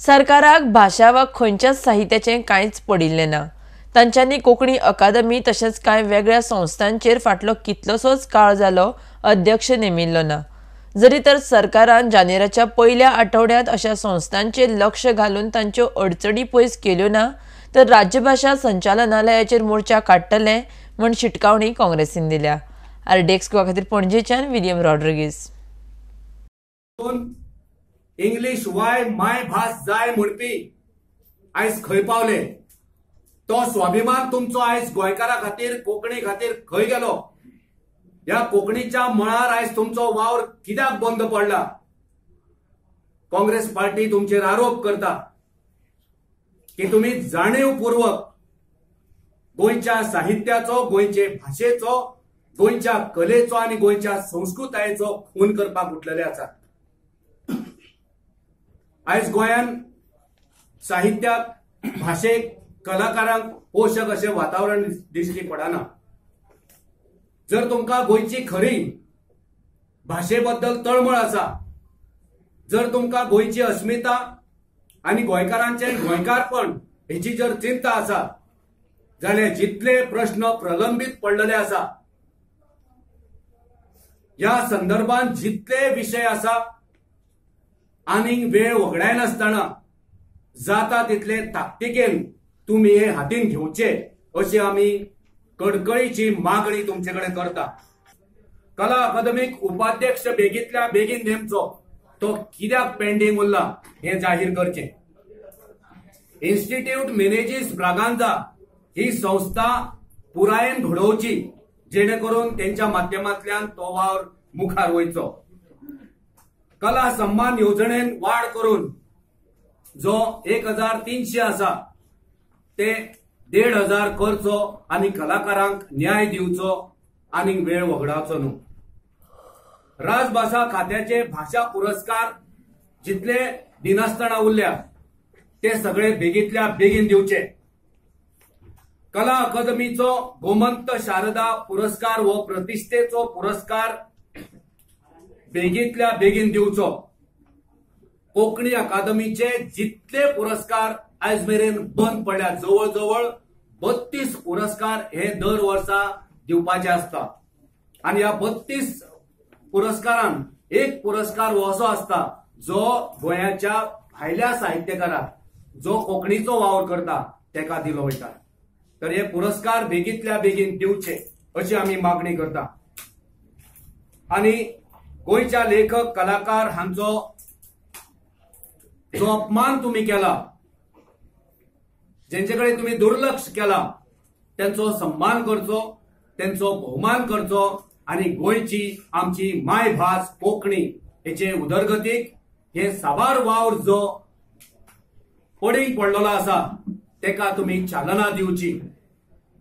सरकाराक भाशा वा खंयच्याच साहित्याचें कांयच पडिल्लें ना. तांच्यांनी कोंकणी अकादमी तशेंच कांय वेगळ्या संस्थांचेर फाटलो कितलोसोच काळ जालो अध्यक्ष नेमिल्लो ना. जरी तर सरकारान जानेराच्या पयल्या आठवड्यांत अशा संस्थांचेर लक्ष घालून तांच्यो अडचणी पयस केल्यो ना तर राज्यभाशा संचालनालयाचेर मोर्चा काडटले म्हूण शिटकावणी काँग्रेसीन दिल्या. आरडीएक्स गोवा खातीर पणजेच्यान William Rodrigues. English Y my भास जाय म्हणपी आयज खंय पावले? तो स्वाभिमान तुमचो आयज गोंयकारा खातीर, कोंकणी खातीर खंय गेलो? ह्या कोंकणीच्या मळार आयज तुमचो वावर कित्याक बंद पडला? काँग्रेस पार्टी तुमचेर आरोप करता की तुम्ही जाणीवपूर्वक गोंयच्या साहित्याचो, गोंयचे भाशेचो, गोंयच्या कलेचो आनी गोंयच्या संस्कृतायेचो खून करपाक उठलेले आसात. आयज गोंयान साहित्याक, भाशेक, कलाकारांक पोशक अशें वातावरण दिश्टी पडना. जर तुमकां गोंयची खरी भाशे बद्दल तळमळ आसा, जर तुमकां गोंयची अस्मिता आनी गोंयकारांचें गोंयकारपण हेची जर चिंता आसा जाल्यार जितले प्रश्न प्रलंबीत पडलेले आसा, ह्या संदर्भात जितले विशय आसा आनीक वेळ वगडायनासतना जाता तितले ताकतिकेन तुमी हे हातीन घेवचे अशी आमी कडकळीची मागणी तुमचे कडेन करता. कला अकादमीक उपाध्यक्ष बेगींतल्या बेगीन नेमचो, तो कित्याक पेंडींग उरला हें जाहीर करचें. इन्स्टिट्यूट मेनेजीस ब्रागांझा ही संस्था पुरायेन घडोवची जेणे करून तेंच्या माध्यमांतल्यान तो वावर मुखार वयचो. कला सन्मान येवजणेन वाड करून जो 1300 आसा ते 1500 करचो आनी कलाकारांक न्याय दिवचो आनी वेळ वगडावचो न्हू. राजभाशा खात्याचे भाशा पुरस्कार जितले दिनासतना उरल्या ते सगळे बेगींतल्या बेगीन दिवचे. कला अकादमीचो गोमंत शारदा पुरस्कार हो प्रतिष्ठेचो पुरस्कार बेगींतल्या बेगीन दिवचो. कोंकणी अकादमीचे जितले पुरस्कार आयज मेरेन बंद पडल्या, जवळ जवळ 32 पुरस्कार हे दर वर्सा दिवपाचे आसता आनी ह्या 32 पुरस्कारान एक पुरस्कार हो असो आसता जो गोंयाच्या भायल्या साहित्यकाराक, जो कोंकणीचो वावर करता तेका दिलो वयता. तर हे पुरस्कार बेगींतल्या बेगीन दिवचे अशी आमी मागणी करता. आनी गोंयच्या लेखक, कलाकार हांचो जो अपमान तुमी केला, जेंचे कडेन तुमी दुर्लक्ष केला, तेंचो सन्मान करचो, तेंचो भोवमान करचो आनी गोंयची आमची मायभास कोंकणी हेचे उदरगतीक हे साबार वावर जो पडींग पडलेलो आसा तेका तुमी चालना दिवची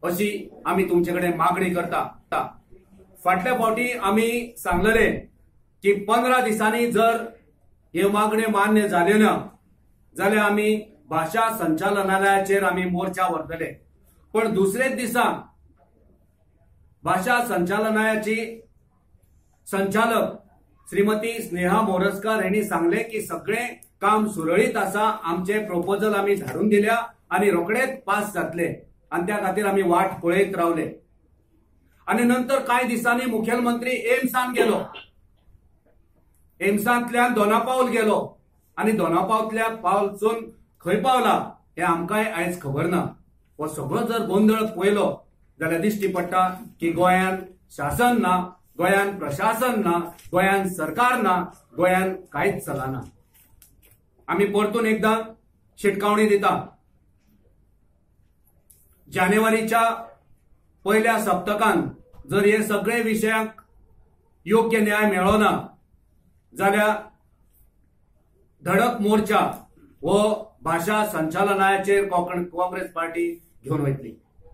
अशी आमी तुमचे कडेन मागणी करता. फाटल्या फावटी आमी सांगलेले की 15 दिसांनी जर हे मागणे मान्य जाले ना जाल्यार आमी भाशा संचालनालयाचेर आमी मोर्चा व्हरतले. पण दुसरेच दिसा भाशा संचालनालयाची संचालक श्रीमती स्नेहा मोरजकर हांणी सांगले की सगळे काम सुरळीत आसा, आमचे प्रपोजल आमी धाडून दिल्या आनी रोखडेच पास जातले आनी त्या खातीर आमी वाट पळयत रावले. आनी नंतर कांय दिसांनी मुखेलमंत्री एम्सान गेलो, एम्सांतल्यान दोनापावल गेलो आनी दोनापावतल्या पावलसून खंय पावला हें आमकांय आयज खबर ना. हो सगळो जर गोंदळ पळयलो जाल्यार दिश्टी पडटा की गोंयान शासन ना, गोंयान प्रशासन ना, गोंयान सरकार ना, गोंयान कांयच चलना. आमी परतून एकदां शिटकावणी दिता, जानेवारीच्या पयल्या सप्तकान जर हे सगळे विशयांक योग्य न्याय मेळ्ळो ना जाल्यार धडक मोर्चा हो भाशा संचालनालयाचेर काँग्रेस पार्टी घेवन वयतली.